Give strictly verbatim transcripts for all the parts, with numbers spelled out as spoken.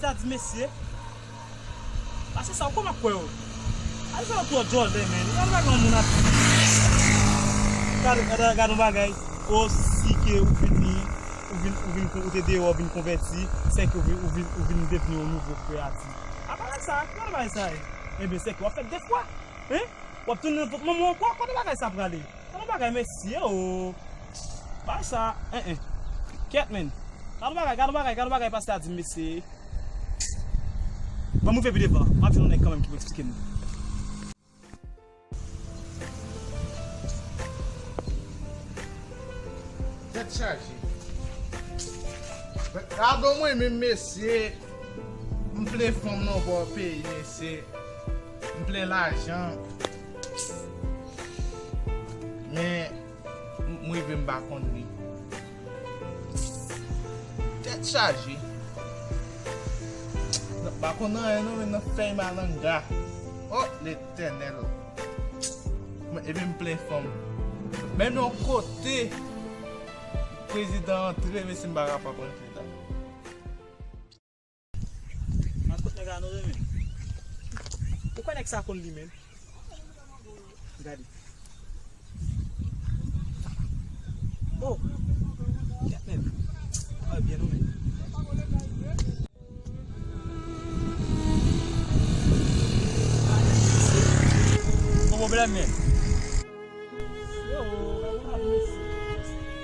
Sa di mesye. Pase sa, ou kwè m ap kwè w? Al fè w twò djòlè, men. Gad bagay yon moun ap. Gad, gad, gad yon bagay. Osi ke ou vini, ou vin, ou vin, ou te deyò, ou vin konvèti, sèke ou vin, ou vin, ou vin devni yon nouvo kreyati. A bagay sa, gad yon bagay sa ye. Ebyen, sèke w ap fèt de fwa. Hein? W ap tounen nan vant manman w ankò? Kote bagay sa prale? Gad yon bagay, mesye, o. Bagay sa, en, en. Kèt, men. Gad yon bagay, gad yon bagay, gad yon bagay, pastè a di m, mesye. Ban m rive pi devan. M ap jwenn yon nèg kanmenm ki pou eksplike m. Tèt chaje. Gadon mwen menm, mesye. M plen fanm nan bò peyi, mesye. M plen lajan. Men, m, m rive m pa konn li. Tèt chaje. M pa konn anyen non, men nan fèy malanga. O, Letènèl. Mwen, epi m plen fanm. Menm yon kote prezidan antre, mesye, m pa ka pa konn li la. An kot nèg la non, men. Ou kwè nèg sa konn li, men? Gade. Oh! Kèt, men. Ah, byen non, men. Bon pwoblèm, men. Yo, gade w la, mesye.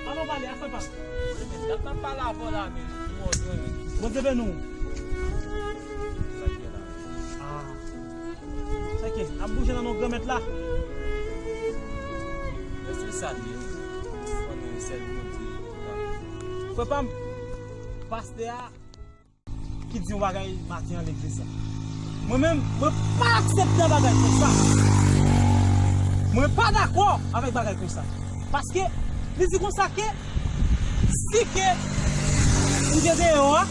Ann nou pale, afè pa. Wi, men, dat n ap pale avè w la, men, sou mòd mwen, men. Bondye beni w. Sa k gen la? Ah. Sa k gen? N ap bouje nan non Granmèt la. Men se sa l ye. Konnen sèl Bondye ki ka. Frè pa m, pastè a ki di yon bagay maten an legliz la. Mwen menm, mwen pa aksepte bagay konsa. Mwen pa dakò avèk bagay konsa. Paske li di konsa ke si ke ou te deyò a,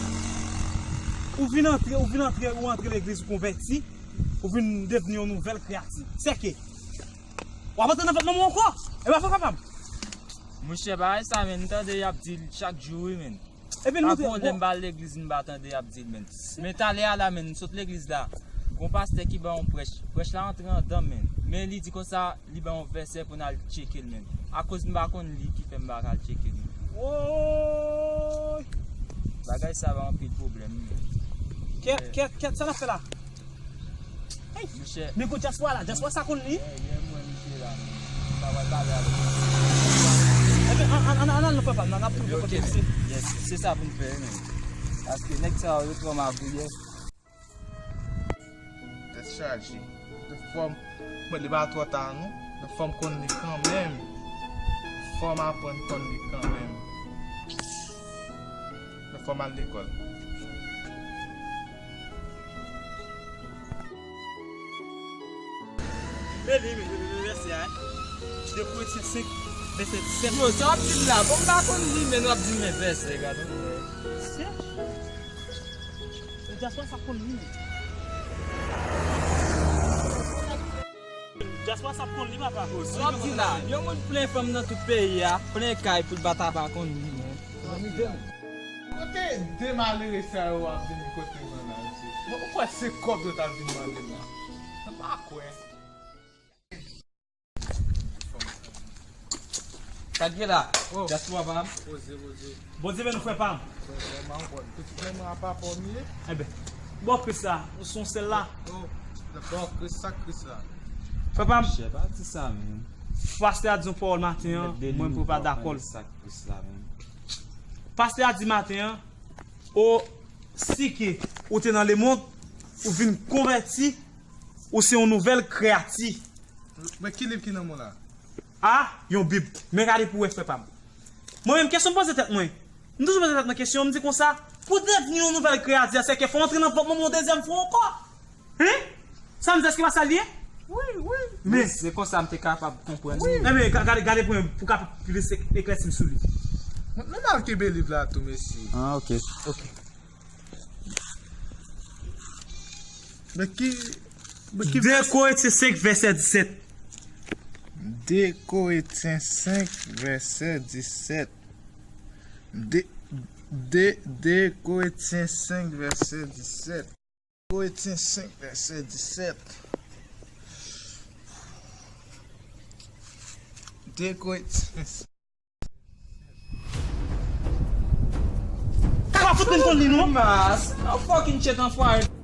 ou vin antre, ou vin antre, ou antre legliz, ou konvèti, ou vin devni yon nouvèl kreyati. Sèke w ap antre nan vant manman w ankò. E pa fè papa m. Monchè, bagay sa, men, m tande y ap di l chak jou, wi, men. Epi l montre. Pa gen lè m pa al legliz, m pa tande y ap di l, men. Men talè a la, men, m sot legliz la. Gon pastè ki ban yon prèch. Prèch la antre andan m, men. Men li di konsa, li ban yon vèsè pou n al tcheke l, men. Akoz m pa konn li ki fè m pa ka al tcheke l, men. Woy! Bagay sa ba anpil pwoblèm, men. Kèt, kèt, kèt, sa n ap fè la? Monchè. Men kou dyaspora la, dyaspora sa konn li. Yè, yè, m wè misye la, men. M pa pral pale avè l. Ebyen, an, an, an, an al nan papa, nan, n ap twouve kote l se. Yes, se sa pou n fè, men. Paske nèg sa yo, yo twò magouyè. Tèt chaje. Fò m, mwen, li pa twò ta, non. Men fò m konn li kanmenm. Fò m aprann konn li kanmenm. Men fò m al lekòl. Men li, men, men, men, vèsè a, hein. De Korentyen senk, vèsè disèt. Yo, sa w ap di m la? Bon, m pa konn li, men w ap di m men vèsè, gade. Sè. Dyaspora sa konn li, men. Dyaspora sa konn li, papa. Yo, sa w ap di la? Yon moun plen fanm nan tout peyi a, plen kay pou l pa ta pa konn li, men. Kote de malere sa yo ap vini kote mwen la, mesye? Bon, ou kwè se kòb yo t ap vin mande m la? Mwen pa kwè. Sa k gen la? Oh. Dyaspora pa m. Poze, poze. Bondye beni w, frè pa m. Frè, frè, m an bon. Pitit mwen, mwen apa pa w m ye? Enben, bò Kris la, ou se yon sèl la. Oh, bò Kris, sa Kris la. Frè pa m. Monchè, pa di sa, men. Pastè a di yon pawòl maten an, mwen pou pa dakò l. Sa Kris la, men. Pastè a di maten an, o, si ke ou te nan lemonn, ou vin konvèti, ou se yon nouvèl kreyati. Men ki liv ki nan men w la? A, yon Bib. Men gade pou w wè, frè pa m. Mwen menm, kesyon m poze tèt mwen. M toujou poze tèt mwen kesyon, m di konsa, pou devni yon nouvèl kreyati, sèke fò w antre nan vant manman w yon dezyèm fwa ankò. Hein? Sa m di, èske pa sa l ye? Wi, wi. Men. Wi, se konsa m te kapab konprann li. Enben, ga-, gade, gade pou mwen, pou w kapab plis ek-, eklèsi m sou li. Mwen, mwen al kenbe liv la tou, mesye. Ah, ok. Ok. Men ki, men ki de Korentyen senk, vèsè disèt. De Korentyen senk, vèsè disèt. De, De, de Korentyen senk, vèsè disèt. Korentyen senk, vèsè disèt. De Korentyen. Kaka fout menm konn li, non? Mas, a fucking chet anfware.